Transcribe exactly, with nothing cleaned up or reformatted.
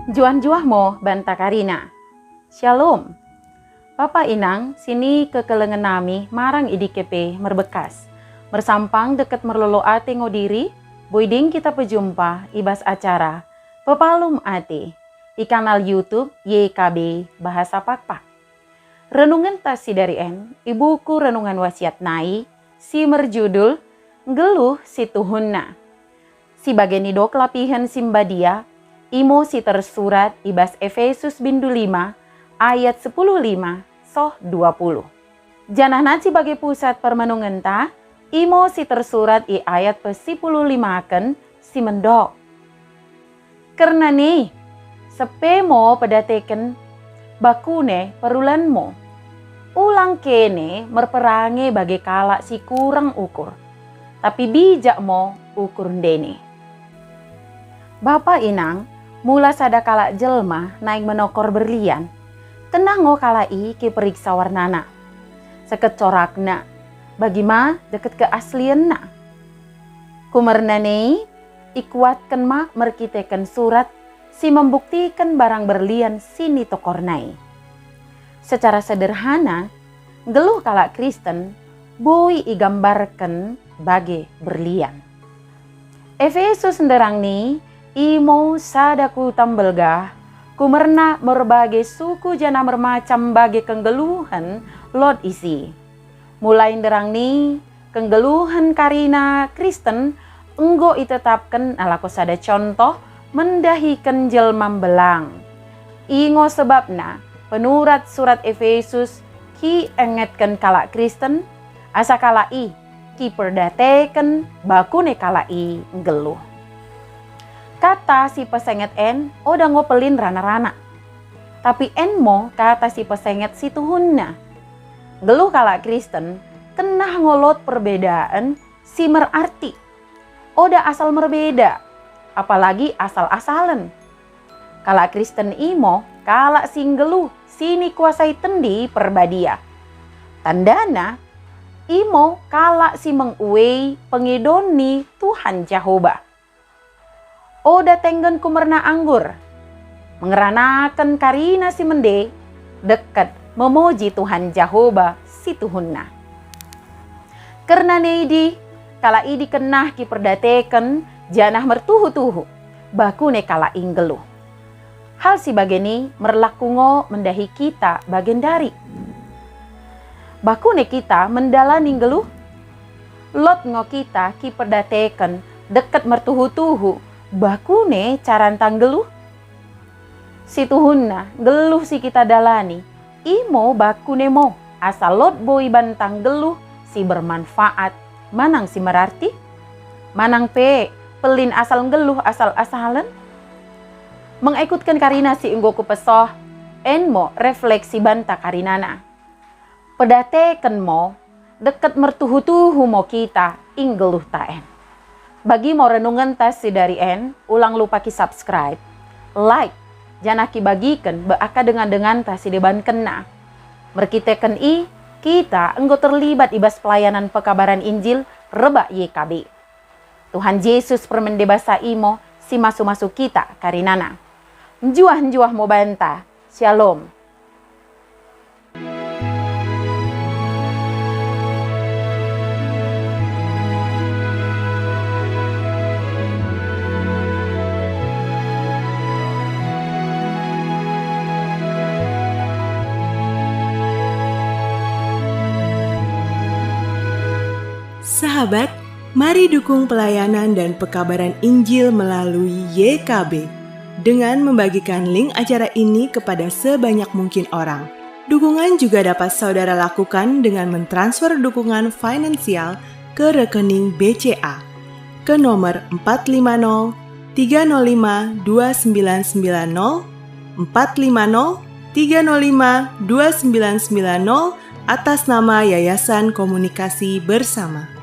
Njuah-njuah mo banta karina. Shalom. Bapa inang, sini kekelengen nami marang idike pe merbekas. Mersampang deket merlolo ate ngo diri, boi ding kita pejumpa i bas acara Pepalum Ate i kanal YouTube Y K B Bahasa Pakpak. Renungenta si dari en i buku Renungan Wasiat nai si merjudul Nggeluh si Tuhunna. Si bage nidok lapihen si mbadia, imo si tersurat i bas Efesus bindu lima ayat sepuluh lima soh dua puluh. Janahna si bage pusat permenungenta, imo si tersurat i ayat pesipuluh limaken si mendok. Kerna ni, sepe mo pedateken bakune perulanmu. Ulang kene merperange bage kalak si kurang ukur, tapi bijak mo ukur ndene. Bapa inang, mula sada kalak jelma naing menokor berlian, kennah ngo kalak i kiperiksa warnana, seket corakna, bagi ma deket keaslienna. Kumerna nai, ikuatken ma merkiteken surat si membuktiken barang berlian si nitokorna i. Secara sederhana, nggeluh kalak Kristen boi igambarken bage berlian. Efesus nderang ni, imo sada kuta mbelgah, kumerna merbage suku janah mermacam bage kenggeluhen lot isi. Mulai nderang ni, kenggeluhen karina Kristen enggo itetapken lako sada contoh mendahiken jelma mbelang. Ingo sebabna penurat surat Efesus kiengetken kalak Kristen, asa kalak i kiperdateken bakune kalak i nggeluh. Kata si pesenget en oda ngo pelin rana-rana. Tapi en mo kata si pesenget si tuhunna. Nggeluh kalak Kristen kennah ngo lot perbedaen si merarti. Oda asal merbeda, apalagi asal-asalen. Kalak Kristen imo kalak si nggeluh si nikuasai Tendi Perbadia. Tandana, imo kalak si menguei pengidon ni Tuhan Jahoba. Oda tenggen kumerna anggur. Mengeranaken karina si mende, deket memuji Tuhan Jahoba si tuhunna. Kerna nai di, kalak i kennah kiperdateken janah mertuhu-tuhu, bakune kalak i nggeluh. Hal si bage ni merlaku ngo mendahi kita bagendari. Bakune kita mendalani nggeluh? Lot ngo kita kiperdateken deket mertuhu-tuhu, bakune caranta nggeluh? Si tuhunna, nggeluh si kita dalani, imo bakune mo, asa lot boi banta nggeluh si bermanfaat, manang si merarti? Manang pe, pelin asal nggeluh asal-asalen? Mengekutken karina si enggo kupesoh, en mo refleksi banta karinana. Pedateken mo, deket mertuhu-tuhu mo kita i nggeluhta en. Bagi mo renungenta si dari en, ulang lupa ki subscribe, like, janah kibagiken be aka dengan-denganta si debankenna. Merkiteken i, kita enggo terlibat i bas pelayanan pekabaran Injil rebak Y K B. Tuhan Jesus permende basa imo si masu-masu kita karinana. Njuah-njuah mo banta. Shalom. Sahabat, mari dukung pelayanan dan pekabaran Injil melalui Y K B dengan membagikan link acara ini kepada sebanyak mungkin orang. Dukungan juga dapat saudara lakukan dengan mentransfer dukungan finansial ke rekening B C A ke nomor empat lima nol tiga nol lima dua sembilan sembilan nol, empat lima nol tiga nol lima dua sembilan sembilan nol, atas nama Yayasan Komunikasi Bersama.